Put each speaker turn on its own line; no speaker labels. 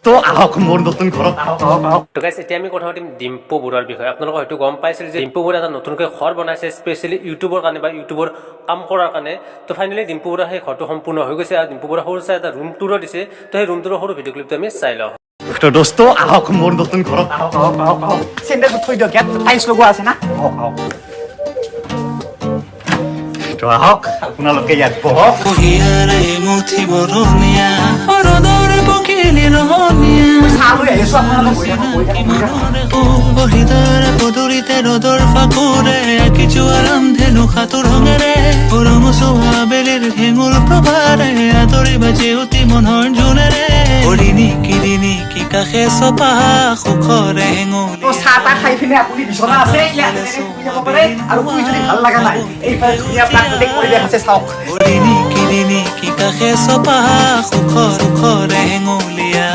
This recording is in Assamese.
তো আহক মোৰ নতুন ঘৰত, আহক আহক আহক।
তো গাইছ, এতিয়া আমি কথা পাতিম ডিম্পু বৰুৱাৰ বিষয়ে। আপোনালোকে হয়তো গম পাইছিল যে ডিম্পু বৰুৱা এটা নতুনকৈ ঘৰ বনাইছে, স্পেচিয়েলি ইউটিউবৰ কাৰণে বা ইউটিউবৰ কাম কৰাৰ কাৰণে। তো ফাইনেলি ডিম্পু বৰুৱা সেই ঘৰটো সম্পূৰ্ণ হৈ গৈছে আৰু ডিম্পু বৰুৱা সৰু চাই এটা ৰুম টুৰো দিছে। তো সেই ৰুম টুৰৰ সৰু ভিডিঅ' ক্লিপটো আমি চাই লওঁ।
তো দোস্ত, আহক মোৰ নতুন ঘৰত, আহক আহক আহক আহক। চেণ্ডেলটো থৈ দিয়ক, ইয়াত টাইলছ লগোৱা আছে না। আহক আহক। তো আহক, আপোনালোকে ইয়াত বহক।
কুঁহিয়াৰে মুঠি বৰণীয়া, ৰ'দৰ পখিলি ৰহনীয়া।
চাহ লৈ আহিছো, আপোনালোকে বহি থাকক, বহি থাকক, বহি থাকক।
বহিদাৰ পদূলিতে ৰ'দৰ ফাকুৰে আঁকি যোৱা ৰামধেনু সাঁতোৰ ৰঙেৰে, ৰঙচুৱা বেলিৰ হেঙুল প্ৰভাৰে আদৰিবা জেউতি মনৰ জোনেৰে, হৰিণী কিৰিণী কি কাষে চপা সুখৰে হেঙুলি।
তো চাহ তাহ খাই পিনে আপুনি বিচনা আছে, ইয়াত এনেকে শুই যাব পাৰে। আৰু শুই যদি ভাল লগা নাই, এইফালে ধুনীয়া প্ৰাকৃতিক পৰিৱেশ আছে, চাওক।
হৰিণী কিৰিণী কি কাষে চপা সুখৰে হেঙুলীয়া।